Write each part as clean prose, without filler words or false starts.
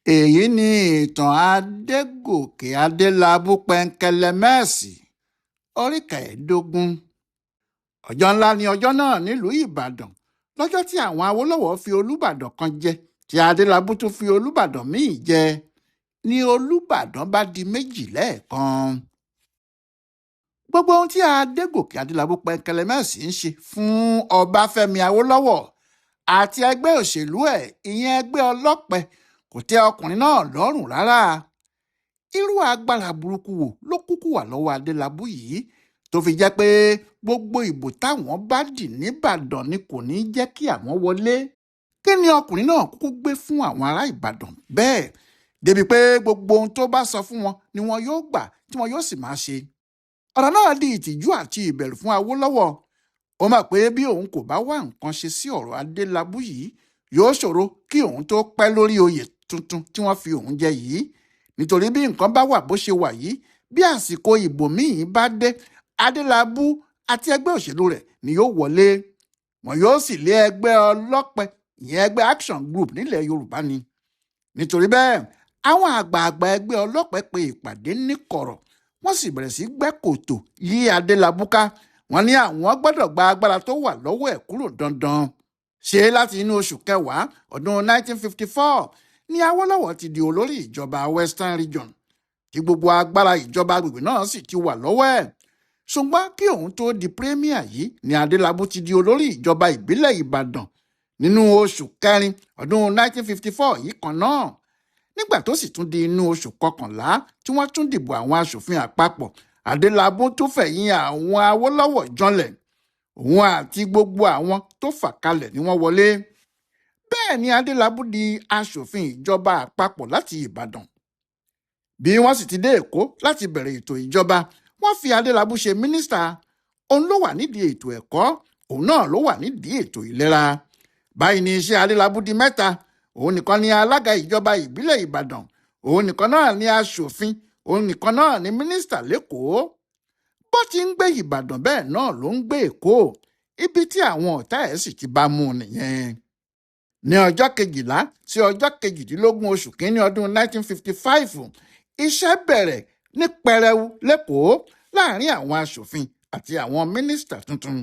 Èyí ni ìtàn Adégòkè Adélábù Pẹ́ńkẹ́lẹ́mẹ́ẹ̀sì, orí kẹẹ̀ẹ́dógún. Ọjọ́ ńlá ni ọjọ́ náà nílùú Ìbàdàn, lọ́jọ́ tí àwọn Awólọ́wọ̀ fi Olúbàdàn kan jẹ, tí Adélábù tún fi Olúbàdàn míì jẹ, ni Olúbàdàn bá di méjì lẹ́ẹ̀kan. Gbogbo ohun tí Adégòkè Adélábù Pẹ́ńkẹ́lẹ́mẹ́ẹ̀sì ń ṣe fún Ọbáfẹ́mi Awólọ́wọ̀ àti ẹgbẹ́ òṣèlú ẹ̀, ìyẹn ẹgbẹ́ ọlọ́pẹ, kò tẹ́ ọkùnrin náà lọ́rùn rárá. Irú agbára burúkú wo ló kúkú wà lọ́wọ́ Adélábù yìí tó fi jẹ́ pé gbogbo ìbò táwọn bá dì nìbàdàn ni kò ní jẹ́ kí àwọn wọlé? Kí ni ọkùnrin náà kúkú gbé fún àwọn ará Ìbàdàn bẹ́ẹ̀ débi pé gbogbo ohun tó bá sọ fún wọn ni wọn yóò gbà tí wọn yóò sì máa ṣe? Ọ̀rọ̀ náà di ìtìjú àti ìbẹ̀rù fún Awólọ́wọ̀. Ó mọ̀ pé bí òun kò bá wá nǹkan ṣe sí ọ̀rọ̀ Adélábù yìí, yóò ṣòro kí òun tó pẹ́ lórí oyè tuntun tí wọ́n fi òun jẹ yìí, nítorí bí nǹkan bá wà bó ṣe wà yìí, bí àsìkò ìbò míì bá dé, Adélábù àti ẹgbẹ́ òṣèlú rẹ̀ ni yóò wọlé, wọn yóò sì lé ẹgbẹ́ ọlọ́pẹ, ìyẹn ẹgbẹ́ Action Group nílẹ̀ Yorùbá ni. Nítorí bẹ́ẹ̀, àwọn àgbààgbà ẹgbẹ́ ọlọ́pẹ pe ìpàdé níkọ̀rọ̀, wọ́n sì bẹ̀rẹ̀ sí gbẹ́ kòtò yí Adélábù ká. Wọ́n ní àwọn gbọ́dọ̀ gba agbára tó wà lọ́wọ́ ẹ̀ kúrò dandan. Ṣe láti inú oṣù kẹwàá ọdún 1954 ní Awólọ́wọ̀ ti di olórí ìjọba Western Region, tí gbogbo agbára ìjọba agbègbè náà sì ti wà lọ́wọ́ ẹ̀. Ṣùgbọ́n kí òun tó di premier yìí ni Adélábù ti di olórí ìjọba ìbílẹ̀ Ìbàdàn nínú oṣù kẹrin ọdún 1954 yìí kan náà. Nígbà tó sì tún di inú oṣù kọkànlá tí wọ́n tún dìbò àwọn aṣòfin àpapọ̀, Adélábù tún fẹ̀yìn àwọn Awólọ́wọ̀ janlẹ̀. Òun àti gbogbo àwọn tó fà kalẹ̀ ni wọ́n wọlé. Bẹ́ẹ̀ ni Adélábù di aṣòfin ìjọba àpapọ̀ láti Ìbàdàn. Bí wọ́n sì ti dé Èkó láti bẹ̀rẹ̀ ètò ìjọba, wọ́n fi Adélábù ṣe mínísítà. Òun ló wà nídìí ètò ẹ̀kọ́, òun náà ló wà nídìí ètò ìlera. Báyìí ni iṣẹ́ Adélábù di mẹ́ta. Òun nìkan ni alága ìjọba ìbílẹ̀ Ìbàdàn, òun nìkan náà ni aṣòfin, òun nìkan náà ni mínísítà lÉkòó. Bó ti ń gbé Ìbàdàn bẹ́ẹ̀ náà ló ń gbé Èkó, ibi tí àwọn ọ̀tá ẹ̀ sì ti bá mú un nìyẹn. Ní ọjọ́ 12 sí ọjọ́ 18 oṣù kínní ọdún 1955, iṣẹ́ bẹ̀rẹ̀ ní pẹrẹu lÉkòó láàrin àwọn aṣòfin àti àwọn mínísítà tuntun.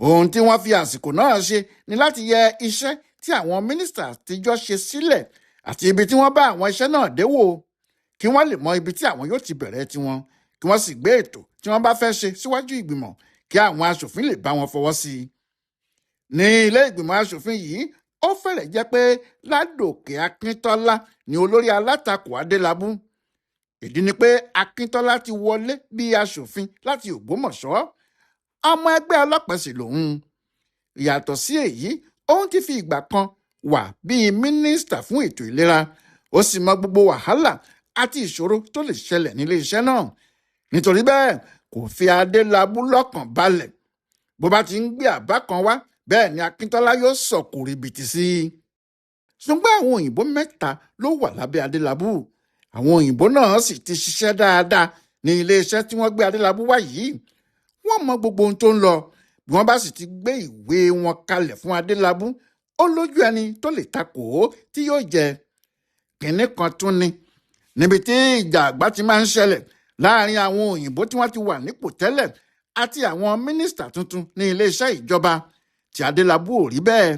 Ohun tí wọ́n fi àsìkò náà ṣe ni láti yẹ iṣẹ́ tí àwọn mínísítà àtijọ́ ṣe sílẹ̀ àti ibi tí wọ́n bá àwọn iṣẹ́ náà dé wò, kí wọ́n lè mọ ibi tí àwọn yóò ti bẹ̀rẹ̀ tiwọn, kí wọ́n sì gbé ètò tí wọ́n bá fẹ́ ṣe síwájú ìgbìmọ̀ kí àwọn aṣòfin lè bá wọn fọwọ́ sí i. Ní ilé ìgbìmọ̀ aṣòfin yìí, ó fẹ́rẹ̀ jẹ́ pé Ládòkè Akíntọ́lá ni olórí alátakò Adélábù. Ìdí ni pé Akíntọ́lá ti wọlé bí aṣòfin láti Ògbómọ̀ṣọ́, ọmọ ẹgbẹ́ ọlọ́pàá sì lòun. Yàtọ̀ sí èyí, òun ti fi ìgbà kan wà bíi mínísítà fún ètò ìlera, ó sì mọ gbogbo wàhálà àti ìṣòro tó lè ṣẹlẹ̀ nílé iṣẹ́ náà. Nítorí bẹ́ẹ̀, kò fi Adélábù lọ́kàn balẹ̀. Bó bá ti ń gbé àbá kan wá, bẹ́ẹ̀ ni Akíntọ́lá yóò sọ̀kò rìbìtì sí i. Ṣùgbọ́n àwọn òyìnbó mẹ́ta ló wà lábẹ́ Adélábù. Àwọn òyìnbó náà sì ti ṣiṣẹ́ dáadáa ní iléeṣẹ́ tí wọ́n gbé Adélábù wá yìí. Wọ́n mọ gbogbo ohun tó ń lọ. Bí wọ́n bá sì ti gbé ìwé wọn kalẹ̀ fún Adélábù, ó lójú ẹni tó lè takò ó tí yóò jẹ. Kìnní kan tún ni níbi tí ìjà àgbà ti máa ń ṣẹlẹ̀ láàrin àwọn òyìnbó tí wọ́n ti wà nípò tẹ́lẹ̀ àti àwọn mínísítà tuntun ní iléeṣẹ́ ìjọba. Tí Adélábù ò rí bẹ́ẹ̀.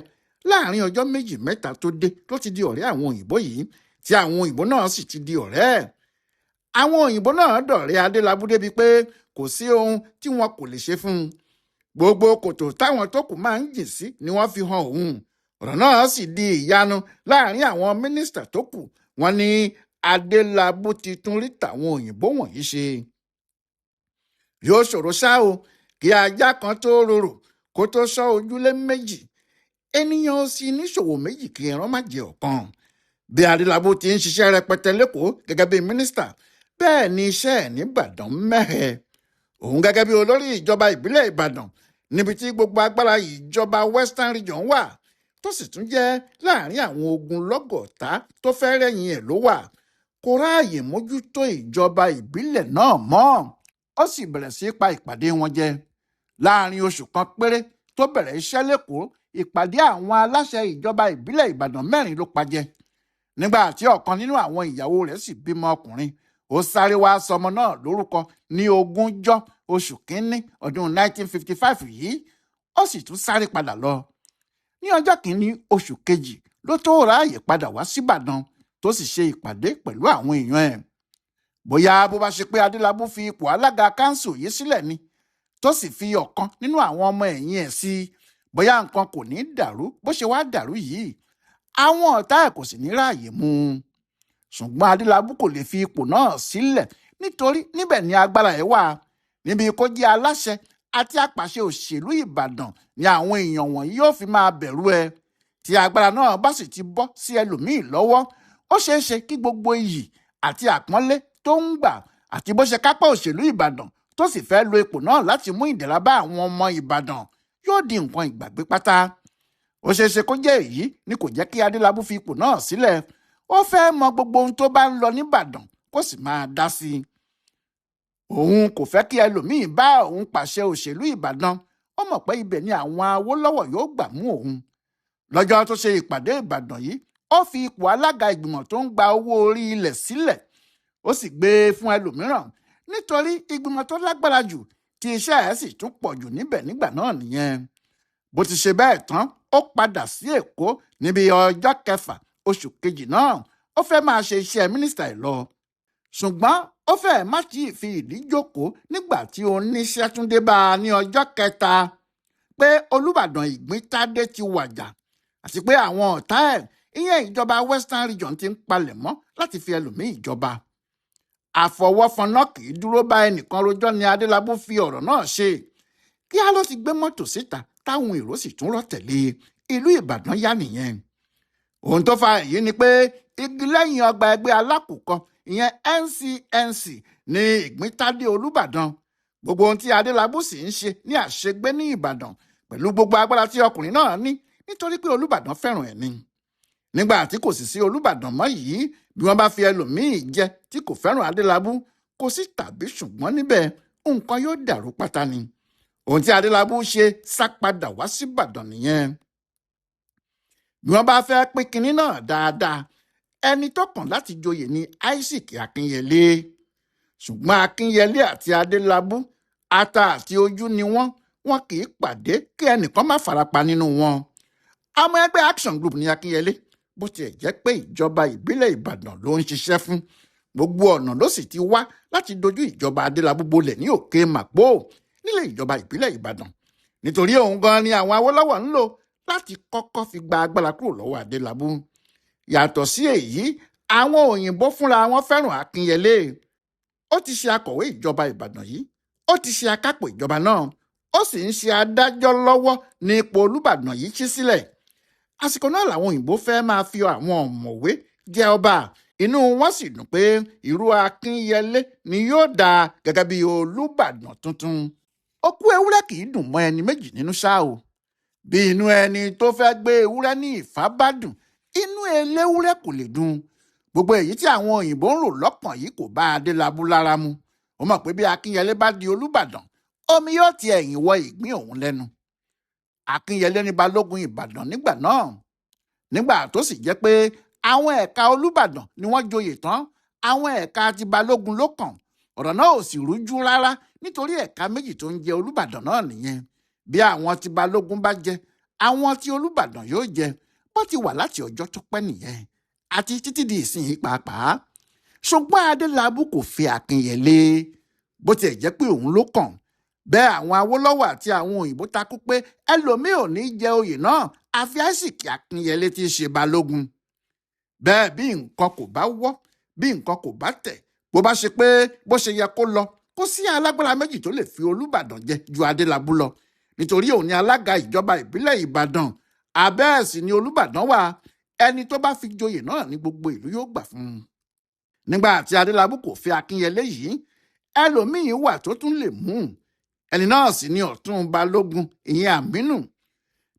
Láàrin ọjọ́ méjì mẹ́ta tó dé ló ti di ọ̀rẹ́ àwọn òyìnbó yìí, tí àwọn òyìnbó náà sì ti di ọ̀rẹ́ ẹ̀. Àwọn òyìnbó náà dọ̀rẹ́ Adélábù débi pé kò sí ohun tí wọn kò lè ṣe fún un. Gbogbo kòtò táwọn tó kù máa ń jìn sí ni wọ́n fi hàn òun. Ọ̀rọ̀ náà sì di ìyanu láàrin àwọn mínísítà tó kù. Wọ́n ní Adélábù ti tún rí tàwọn òyìnbó wọ̀nyí ṣe. Yóò ṣòro ṣá o kí ajá kan tó rorò kó tó sọ ojúlé méjì. Ènìyàn ò sì níṣòwò méjì kí ẹran má jẹ ọ̀kan. Bí Adélábù ti ń ṣiṣẹ́ rẹpẹtẹ lÉkòó gẹ́gẹ́ bí mínísítà, bẹ́ẹ̀ ni iṣẹ́ ẹ̀ nìbàdàn mẹ́hẹ̀. Òun gẹ́gẹ́ bí olórí ìjọba ìbílẹ̀ Ìbàdàn, níbi tí gbogbo agbára ìjọba Western Region wà, tó sì tún jẹ́ láàrin àwọn ogunlọ́gọ̀ ọ̀tá tó fẹ́ rẹ́yìn ẹ̀ ló wà, kò ráàyè mójútó ìjọba ìbílẹ̀ náà mọ́. Ó sì bẹ̀rẹ̀ sí pa ìpàdé wọn jẹ. Láàrin oṣù kan péré tó bẹ̀rẹ̀ iṣẹ́ lÉkòó, ìpàdé àwọn aláṣẹ ìjọba ìbílẹ̀ Ìbàdàn 4 ló pa jẹ. Nígbà tí ọ̀kan nínú àwọn ìyàwó rẹ̀ sì bímọ ọkùnrin, ó sáré wá sọmọ náà lórúkọ ní ogúnjọ́ oṣù kínní ọdún 1955 yìí, ó sì tún sáré padà lọ. Ní ọjọ́ kìíní oṣù kejì ló tó ráàyè padà wá síbàdàn tó sì ṣe ìpàdé pẹ̀lú àwọn èèyàn ẹ̀. Bóyá bó bá ṣe pé Adélábù fi ipò alága káńsù yìí sílẹ̀ ni, tó sì fi ọ̀kan nínú àwọn ọmọ ẹ̀yìn ẹ̀ sí i, bóyá nǹkan kò ní dàrú bó ṣe wá dàrú yìí, àwọn ọ̀tá ẹ̀ kò sì ní ráàyè mú un. Ṣùgbọ́n Adélábù kò lè fi ipò náà sílẹ̀ nítorí níbẹ̀ ni agbára ẹ̀ wà. Níbi kó jẹ́ aláṣẹ àti apàṣẹ òṣèlú Ìbàdàn ni àwọn èèyàn wọ̀nyí yóò fi máa bẹ̀rù ẹ. Tí agbára náà bá sì ti bọ́ sí ẹlòmíì lọ́wọ́, ó ṣeé ṣe kí gbogbo iyì àti àpọ́nlé tó ń gbà àti bó ṣe kápá òṣèlú Ìbàdàn tó sì fẹ́ lo ipò náà láti mú ìdẹ̀ra bá àwọn ọmọ Ìbàdàn yóò di nǹkan ìgbàgbé pátá. Ó ṣeé ṣe kó jẹ́ èyí ni kò jẹ́ kí Adélábù fi ipò náà sílẹ̀. Ó fẹ́ mọ gbogbo ohun tó bá ń lọ níbàdàn kó sì máa dá sí i. Òun kò fẹ́ kí ẹlòmíín bá òun pàṣẹ òṣèlú Ìbàdàn. Ó mọ̀ pé ibẹ̀ ni àwọn Awólọ́wọ̀ yóò gbà mú òun. Lọ́jọ́ tó ṣe ìpàdé Ìbàdàn yìí, ó fi ipò alága ìgbìmọ̀ tó ń gba owó orí ilẹ̀ sílẹ̀, ó sì gbé e fún ẹlòmíràn nítorí ìgbìmọ̀ tó lágbára jù tí iṣẹ́ ẹ̀ sì tún pọ̀ jù níbẹ̀ nígbà náà nìyẹn. Bó ti ṣe bẹ́ẹ̀ tán, ó padà sí Èkó níbi ọjọ́ kẹfà oṣù kejì náà. Ó fẹ́ máa ṣe iṣẹ́ mínísítà ẹ̀ lọ, ṣùgbọ́n ó fẹ́ má tí ì fi ìdí jókòó nígbà tí oníṣẹ́ tún dé bá a ní ọjọ́ kẹta pé Olúbàdàn Ìgbíntádé ti wàjà àti pé àwọn ọ̀tá ẹ̀, ìyẹn ìjọba Western Region, ti ń palẹ̀ mọ́ láti fi ẹlòmíì jọba. Àfọwọ́fọnná kì í dúró bá ẹnìkan rojọ́ ni Adélábù fi ọ̀rọ̀ náà ṣe. Kíá ló ti gbé mọ́tò síta táwọn èrò sì tún rọ́ tẹ̀lé. Ìlú Ìbàdàn yá nìyẹn. Ohun tó fa èyí ni pé igi lẹ́yìn ọgbà ẹgbẹ́ alákùkọ, ìyẹn NCNC, ní Ìgbíntádé Olúbàdàn. Gbogbo ohun tí Adélábù sì ń ṣe ní àṣegbé ní Ìbàdàn pẹ̀lú gbogbo agbára tí ọkùnrin náà ní nítorí pé Olúbàdàn fẹ́ràn ẹ̀ ni. Nígbà tí kò sì sí Olúbàdàn mọ́ yìí, bí wọ́n bá fi ẹlòmíì jẹ tí kò fẹ́ràn Adélábù, kò sí tàbí ṣùgbọ́n níbẹ̀, nǹkan yóò dàrú pátá ni. Ohun tí Adélábù ṣe sá padà wá síbàdàn nìyẹn. Bí wọ́n bá fẹ́ pín kinní náà dáadáa, ẹni tó kàn láti joyè ni Isaac Akínyẹlé. Ṣùgbọ́n Akínyẹlé àti Adélábù, ata àti ojú ni wọ́n. Wọn kì í pàdé kí ẹnìkan má farapa nínú wọn. Ọmọ ẹgbẹ́ Action Group ní Akínyẹlé, bó tiẹ̀ jẹ́ pé ìjọba ìbílẹ̀ Ìbàdàn ló ń ṣiṣẹ́ fún. Gbogbo ọ̀nà ló sì ti wá láti dojú ìjọba Adélábù bolẹ̀ ní Òkè Màpó nílé ìjọba ìbílẹ̀ Ìbàdàn, nítorí òun gan ni àwọn Awólọ́wọ̀ ń lò láti kọ́kọ́ fi gba agbára kúrò lọ́wọ́ Adélábù. Yàtọ̀ sí èyí, àwọn òyìnbó fúnra wọn fẹ́ràn Akínyẹlé. Ó ti ṣe akọ̀wé ìjọba Ìbàdàn yìí, ó ti ṣe akápò ìjọba náà, ó sì ń ṣe adájọ́ lọ́wọ́ ní ipò Olúbàdàn yìí ṣí sílẹ̀. Àsìkò náà làwọn òyìnbó fẹ́ máa fi àwọn ọ̀mọ̀wé jẹ ọba. Inú wọn sì dùn pé irú Akínyẹlé ni yóò dà gẹ́gẹ́ bí Olúbàdàn tuntun. Òkú ewúrẹ́ kì í dùn mọ́ ẹni méjì nínú ṣá o. Bí inú ẹni tó fẹ́ gbé ewúrẹ́ ní ìfá bá dùn, inú eléwúrẹ́ kò lè dùn. Gbogbo èyí tí àwọn òyìnbó ń rò lọ́kàn yìí kò bá Adélábù lára mu. Ó mọ̀ pé bí Akínyẹlé bá di Olúbàdàn, omi yóò ti ẹ̀yìn wọ ìgbín òun lẹ́nu. Akínyẹlé ní balógun Ìbàdàn nígbà náà. Nígbà tó sì jẹ́ pé àwọn ẹ̀ka Olúbàdàn ni wọ́n joyè tán, àwọn ẹ̀ka ti balógun ló kàn. Ọ̀rọ̀ náà ò sì rújú rárá nítorí ẹ̀ka méjì tó ń jẹ Olúbàdàn náà nìyẹn. Bí àwọn ti balógun bá jẹ, àwọn tí Olúbàdàn yóò jẹ. Bó ti wà láti ọjọ́ tó pẹ́ nìyẹn àti títí di ìsinyìí pàápàá. Ṣùgbọ́n Adélábù kò fi Akínyẹlé, bó tiẹ̀ jẹ́ pé òun ló kàn. Bẹ́ẹ̀ àwọn Awólọ́wọ̀ àti àwọn òyìnbó takú pé ẹlòmíì ò ní jẹ oyè náà àfi Isaac Akínyẹlé tí í ṣe balógun. Bẹ́ẹ̀ bí nǹkan kò bá wọ́, bí nǹkan kò bá tẹ̀, bó bá ṣe pé bó ṣe yẹ kó lọ, kó sí alágbára méjì tó lè fi Olúbàdàn jẹ ju Adélábù lọ, nítorí òun ni alága ìjọba ìbílẹ̀ Ìbàdàn. Abẹ́ ẹ̀ sì ni Olúbàdàn wà. Ẹni tó bá fi joyè náà ní gbogbo ìlú yóò gbà fún un. Nígbà tí Adélábù kò fi Akínyẹlé yìí, ẹlòmíín wà tó tún lè mú un. Ẹni náà sì ni Ọ̀tún Balógun, ìyẹn Àmínú.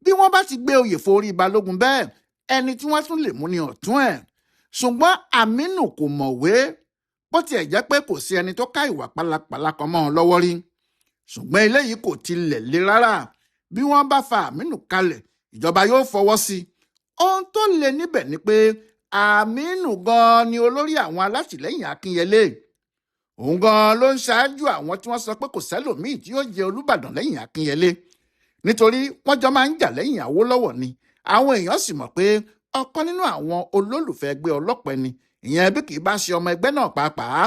Bí wọ́n bá ti gbé oyè forí Balógun bẹ́ẹ̀, ẹni tí wọ́n tún lè mú ni ọ̀tún ẹ̀. Ṣùgbọ́n Àmínú kò mọ̀wé, bó tiẹ̀ jẹ́ pé kò sí ẹni tó ká ìwà pálapàla kan mọ́ ọ lọ́wọ́ rí. Ṣùgbọ́n eléyìí kò tilẹ̀ le rárá. Bí wọ́n bá fa Àmínú kalẹ̀, ìjọba yóò fọwọ́ sí i. Ohun tó le níbẹ̀ ni pé Àmínú gan-an ni olórí àwọn alátìlẹ́yìn Akínyẹlé. Òun gan-an ló ń ṣáájú àwọn tí wọ́n sọ pé kò sẹ́lòmíì tí yóò jẹ Olúbàdàn lẹ́yìn Akínyẹlé, nítorí wọ́n jọ máa ń jà lẹ́yìn Awólọ́wọ̀ ni. Àwọn èèyàn sì mọ̀ pé ọ̀kan nínú àwọn olólùfẹ́ ẹgbẹ́ ọlọ́pẹ ni, ìyẹn bí kì í bá ṣe ọmọ ẹgbẹ́ náà pàápàá.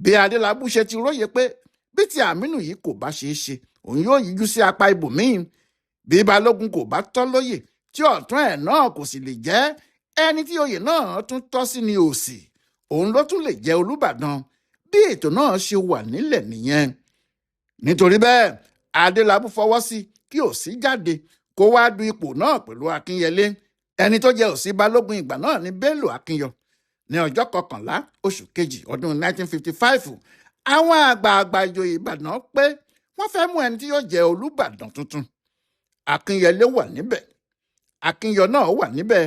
Bí Adélábù ṣe ti róye pé bí ti Àmínú yìí kò bá ṣeé ṣe, òun yóò yíjú sí apá ibòmíì. Bí Balógun kò bá tọ́ lóyè, tí ọ̀tún ẹ̀ náà kò sì lè jẹ́ ẹni tí oyè náà tún tọ́ sí ni òsì, òun ló tún lè jẹ́ Olúbàdàn. Bí ètò náà ṣe wà nílẹ̀ nìyẹn. Nítorí bẹ́ẹ̀, Adélábù fọwọ́ sí kí Òsì jáde kó wá du ipò náà pẹ̀lú Akínyẹlé. Ẹni tó jẹ́ Òsì Balógun ìgbà náà ní Bello Akínyọ. Ní ọjọ́ kọkànlá oṣù kejì ọdún 1955, àwọn àgbààgbà ìjòyè Ìbàdàn pé wọ́n fẹ́ mú ẹni tí yóò jẹ́ Olúbàdàn tuntun. Akínyẹlé wà níbẹ̀, Akínyọ náà wà níbẹ̀,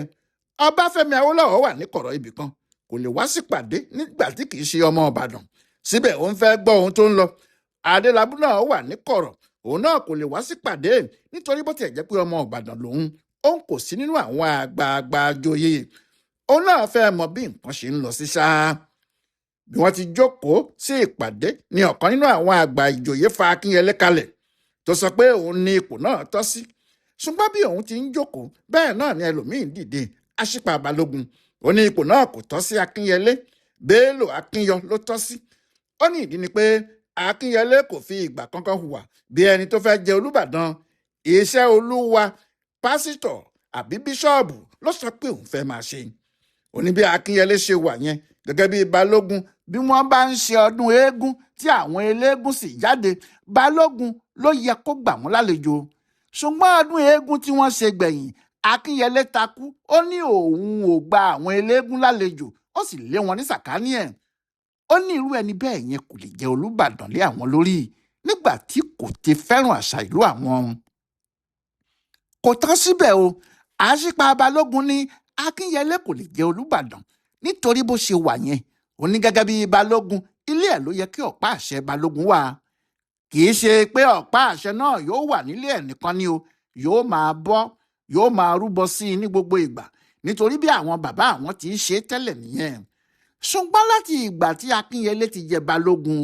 Ọbáfẹ́mi Awólọ́wọ̀ wà ní kọ̀rọ̀ ibì kan, kò lè wá sípàdé nígbà tí kì í ṣe ọmọ Ìbàdàn, síbẹ̀ òun fẹ́ gbọ́ ohun tó ń lọ. Adélábù náà wà ní kọ̀rọ̀, òun náà kò lè wá sípàdé nítorí bó tiẹ̀ jẹ́ pé ọmọ Ìbàdàn lòun, òun kò sí nínú àwọn àgbààgbà joyè. Òun náà fẹ́ mọ bí nǹkan ṣe ń lọ sí ṣáá. Bí wọ́n ti jókòó sí ìpàdé ní ọ̀kan nínú àwọn àgbà ìjòyè fa Akínyẹlé kalẹ̀ tó sọ pé òun ní ipò náà tọ́ sí. Ṣùgbọ́n bí òun ti ń jókòó bẹ́ẹ̀ náà ni ẹlòmíín dìde, Aṣípa Balógun. Ó ní ipò náà kò tọ́ sí Akínyẹlé, Bello Akínyọ ló tọ́ sí. Ó ní ìdí ni pé Akínyẹlé kò fi ìgbà kankan hùwà bí ẹni tó fẹ́ jẹ Olúbàdàn. Iṣẹ́ Olúwa, pásítọ̀ àbí bíṣọ́ọ̀bù ló sọ pé òun fẹ́ máa ṣe. Ó ní bí Akínyẹlé ṣe wà yẹn gẹ́gẹ́ bí Balógun, bí wọ́n bá ń ṣe ọdún eégún tí àwọn eléégún sì jáde, Balógun ló yẹ kó gbà wọ́n lálejò. Ṣùgbọ́n ọdún eégún tí wọ́n ṣe gbẹ̀yìn, Akínyẹlé takú, ó ní òun ò gba àwọn eléégún lálejò, ó sì lé wọn ní sàkání ẹ̀. Ó ní irú ẹni bẹ́ẹ̀ yẹn kò lè jẹ́ Olúbàdàn lé àwọn lórí nígbà tí kò ti fẹ́ràn àṣà ìlú àwọn. Kò tán síbẹ̀ o, Aṣípa Balógun ní Akínyẹlé kò lè jẹ́ Olúbàdàn nítorí bó ṣe wà yẹn. Ó ní gẹ́gẹ́ bí Balógun, ilé ẹ̀ ló yẹ kí ọ̀pá àṣẹ Balógun wà. Kì í ṣe pé ọ̀pá àṣẹ náà yóò wà nílé ẹ̀ nìkan ni o, yóò máa bọ́, yóò máa rúbọ sí i ní gbogbo ìgbà, nítorí bí àwọn bàbá àwọn ti ṣe tẹ́lẹ̀ nìyẹn. Ṣùgbọ́n láti ìgbà tí Akínyẹlé ti jẹ Balógun,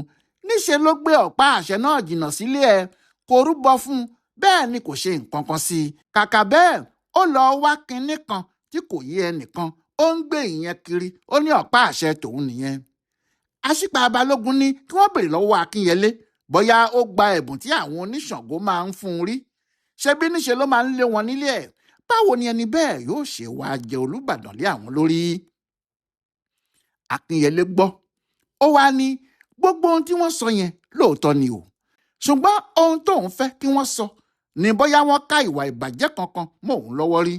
níṣe ló gbé ọ̀pá àṣẹ náà jìnnà sílé ẹ̀, kò rúbọ fún un, bẹ́ẹ̀ ni kò ṣe nǹkan kan sí i. Kàkà bẹ́ẹ̀, ó lọ wá kinní kan tí kò yé ẹnìkan, ó ń gbé ìyẹn kiri, ó ní ọ̀pá àṣẹ tòun nìyẹn. Aṣípa Balógun ní kí wọ́n béèrè lọ́wọ́ Akínyẹlé bóyá ó gba ẹ̀bùn tí àwọn oníṣàngó máa ń fún un rí. Ṣebí níṣe ló máa ń lé wọn nílé ẹ̀? Báwo ni ẹni bẹ́ẹ̀ yóò ṣe wá jẹ Olúbàdàn lé àwọn lórí? Akínyẹlé gbọ́, ó wá ní gbogbo ohun tí wọ́n sọ yẹn lóòótọ́ ni o, ṣùgbọ́n ohun tóun fẹ́ kí wọ́n sọ ni bóyá wọ́n ká ìwà ìbàjẹ́ kankan mọ́ òun lọ́wọ́ rí,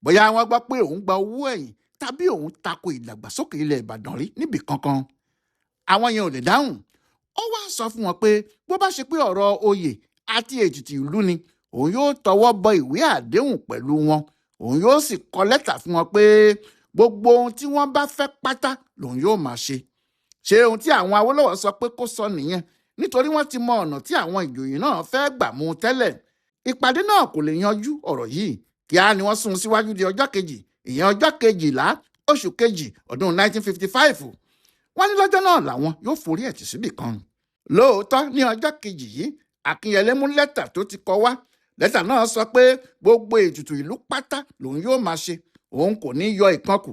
bóyá wọ́n gbọ́ pé òun gba owó ẹ̀yìn tàbí òun tako ìdàgbàsókè ilẹ̀ Ìbàdàn rí níbì kankan. Àwọn yẹn ò lè dáhùn. Ó wá sọ fún wọn pé bó bá ṣe pé ọ̀rọ̀ oyè àti ètùtù ìlú ni, òun yóò tọwọ́ bọ ìwé àdéhùn pẹ̀lú wọn, òun yóò sì kọ lẹ́tà fún wọn pé gbogbo ohun tí wọ́n bá fẹ́ pátá lòun yóò máa ṣe. Ṣé ohun tí àwọn Awólọ́wọ̀ sọ pé kó sọ nìyẹn? Nítorí wọ́n ti mọ ọ̀nà tí àwọn ìjòyè náà fẹ́ gbà mú un tẹ́lẹ̀. Ìpàdé náà kò lè yanjú ọ̀rọ̀ yìí. Kíá ni wọ́n sún síwájú di ọjọ́ kejì, ìyẹn ọjọ́ kejìlá oṣù kejì ọdún 1955. Wọ́n ní lọ́jọ́ náà làwọn yóò forí ẹ̀ tì síbì kan. Lóòótọ́ ní ọjọ́ kejì yìí, Akínyẹlé mú lẹ́tà tó ti kọ wá. Lẹ́tà náà sọ pé gbogbo ètùtù ìlú pátá lòun yóò máa ṣe, òun kò ní yọ ìkan kù.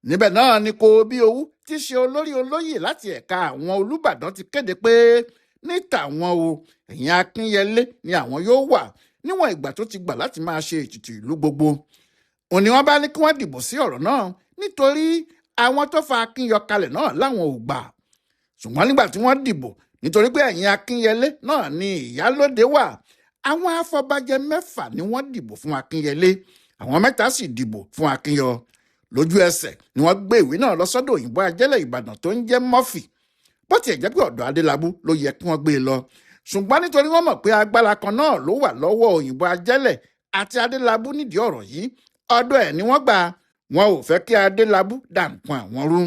Níbẹ̀ náà ni Kòbíowú tí ṣe olórí olóyè láti ẹ̀ka àwọn Olúbàdàn ti kéde pé ní tàwọn o, ẹ̀yìn Akínyẹlé ni àwọn yóò wà níwọ̀n ìgbà tó ti gbà láti máa ṣe ètùtù ìlú gbogbo. Òun ni wọ́n bá ní kí wọ́n dìbò sí ọ̀rọ̀ náà nítorí àwọn tó fa Akínyọ kalẹ̀ náà láwọn ò gbà. Ṣùgbọ́n nígbà tí wọ́n dìbò, nítorí pé ẹ̀yìn Akínyẹlé náà ni ìyálóde wà, àwọn afọbajẹ 6 ni wọ́n dìbò fún Akínyẹlé, àwọn 3 sì dìbò fún Akínyọ. Lójú ẹsẹ̀ ni wọ́n gbé ìwé náà lọ sọ́dọ̀ òyìnbó ajẹ́lẹ̀ Ìbàdàn tó ń jẹ́ Murphy. Bó tiẹ̀ jẹ́ pé ọ̀dọ̀ Adélábù ló yẹ kí wọ́n gbé e lọ, ṣùgbọ́n nítorí wọ́n mọ̀ pé agbára kan náà ló wà lọ́wọ́ òyìnbó ajẹ́lẹ̀ àti Adélábù nídìí ọ̀rọ̀ yìí, ọ̀dọ̀ ẹ̀ ni wọ́n gbà. Wọn ò fẹ́ kí Adélábù dà nǹkan àwọn rú.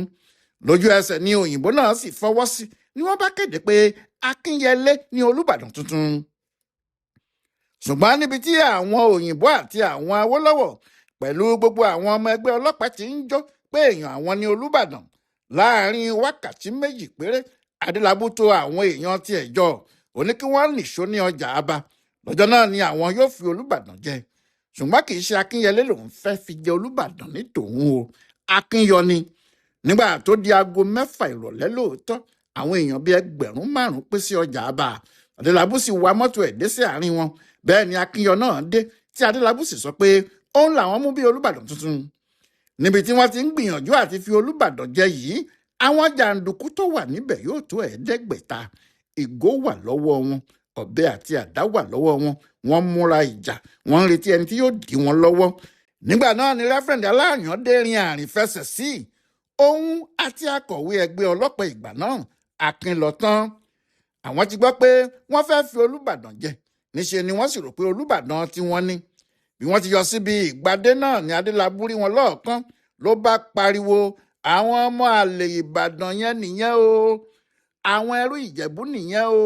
Lójú ẹsẹ̀ ni òyìnbó náà sì fọwọ́ sí, ni wọ́n bá kéde pé Akínyẹlé ní Olúbàdàn tuntun. Ṣùgbọ́n níbi tí àwọn òyìnbó àti àwọn Awólọ́wọ̀ Pẹ̀lú gbogbo àwọn ọmọ ẹgbẹ́ ọlọ́pàá tí ń jó pé èèyàn àwọn ní Olúbàdàn. Láàrin wákàtí 2 péré, Adélábù tó àwọn èèyàn tiẹ̀ jọ, ó ní kí wọ́n nìṣó ní ọjà Aba. Lọ́jọ́ náà ni àwọn yóò fi Olúbàdàn jẹ. Ṣùgbọ́n kì í ṣe Akínyẹlé lòun fẹ́ fi jẹ Olúbàdàn ní tòun o, Akínyọ ni. Nígbà tó di 6:00 ìrọ̀lẹ́ lóòótọ́, àwọn èèyàn bíi 5,000 pé sí ọjà Aba. Adélábù sì wa mọ́tò ẹ̀ dé sí àárín wọn. Bẹ́ẹ̀ ni Akínyọ náà dé, tí Adélábù sì sọ pé òun làwọn mú bí Olúbàdàn tuntun. Níbi tí wọ́n ti ń gbìyànjú àti fi Olúbàdàn jẹ yìí, àwọn jàǹdùkú tó wà níbẹ̀ yóò tó 500. Ìgò wà lọ́wọ́ wọn, ọ̀bẹ àti àdá wà lọ́wọ́ wọn. Wọ́n múra ìjà, wọ́n ń retí ẹni tí yóò dí wọn lọ́wọ́. Nígbà náà ni Rẹ́fẹ̀rẹ̀ndì Aláyàndé rin àrìn fẹsẹ̀ sí òun àti akọ̀wé ẹgbẹ́ ọlọ́pàá ìgbà náà, Akínlọ́tán. Àwọn ti gbọ́ pé wọ́n fẹ́ fi Olúbàdàn jẹ, níṣe ni wọ́n sì rò pé Olúbàdàn tí wọ́n ní. Bí wọ́n ti yọ síbi ìgbadé náà ni Adélábù rí wọn lọ́ọ̀kan ló bá pariwo, àwọn ọmọ àlè Ìbàdàn yẹn nìyẹn o, àwọn ẹrú Ìjẹ̀bú nìyẹn o,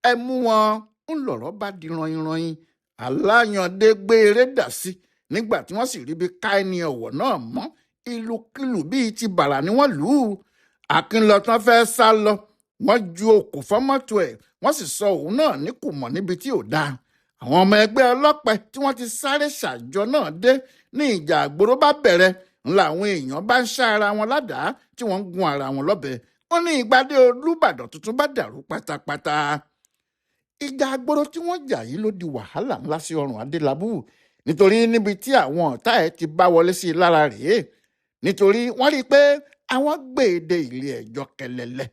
ẹ mú wọn. Ń lọ̀rọ̀ bá di ranyinranyin. Aláyàndé gbé eré dà sí nígbà tí wọ́n sì rí bí ká ẹni ọ̀wọ̀ náà mọ́. Ìlùkulù bíi ti bàrà ni wọ́n lù ú. Akínlọ́tán fẹ́ sá lọ, wọ́n ju okò fọ́mọ́tò ẹ̀, wọ́n sì sọ òun náà ní kùmọ̀ níbi tí ò dáa. Àwọn ọmọ ẹgbẹ́ ọlọ́pàá tí wọ́n ti sáré ṣàjọ náà dé ní ìjà àgbòrò bá bẹ̀rẹ̀. Ńlá àwọn èèyàn bá ń ṣá ara wọn ládàá tí wọ́n ń gún ara wọn lọ́bẹ. Wọ́n ní ìgbàdé Olúbàdàn tuntun bá dàrú pátápátá. Ìjà àgbòrò tí wọ́n jà yìí ló di wàhálà ńlá sí ọrùn Adélábù, nítorí níbi tí àwọn ọ̀tá ẹ̀ ti bá wọlé sí i lára rèé. Nítorí wọ́n rí i pé àwọn gbèdé ilé ẹjọ́ kẹlẹlẹ.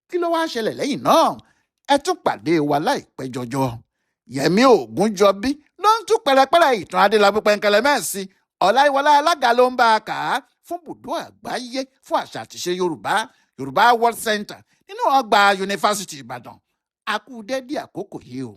Kí ló wáá ṣẹlẹ̀ lẹ́yìn náà? Ẹ tún pàdé wa láìpẹ́ jọjọ. Yẹmí Ògúnjọbí ló ń tú pẹrẹpẹrẹ ìtàn Adélábù Pẹ̀nkẹlẹmẹ́sì. Ọláyíwọlá Alága ló ń bá a kà á fún bùdó àgbáyé fún àṣà àtìṣe Yorùbá, Yorùbá World Center nínú ọgbà Yunifásítì Ìbàdàn. A kú dédé àkókò yìí o.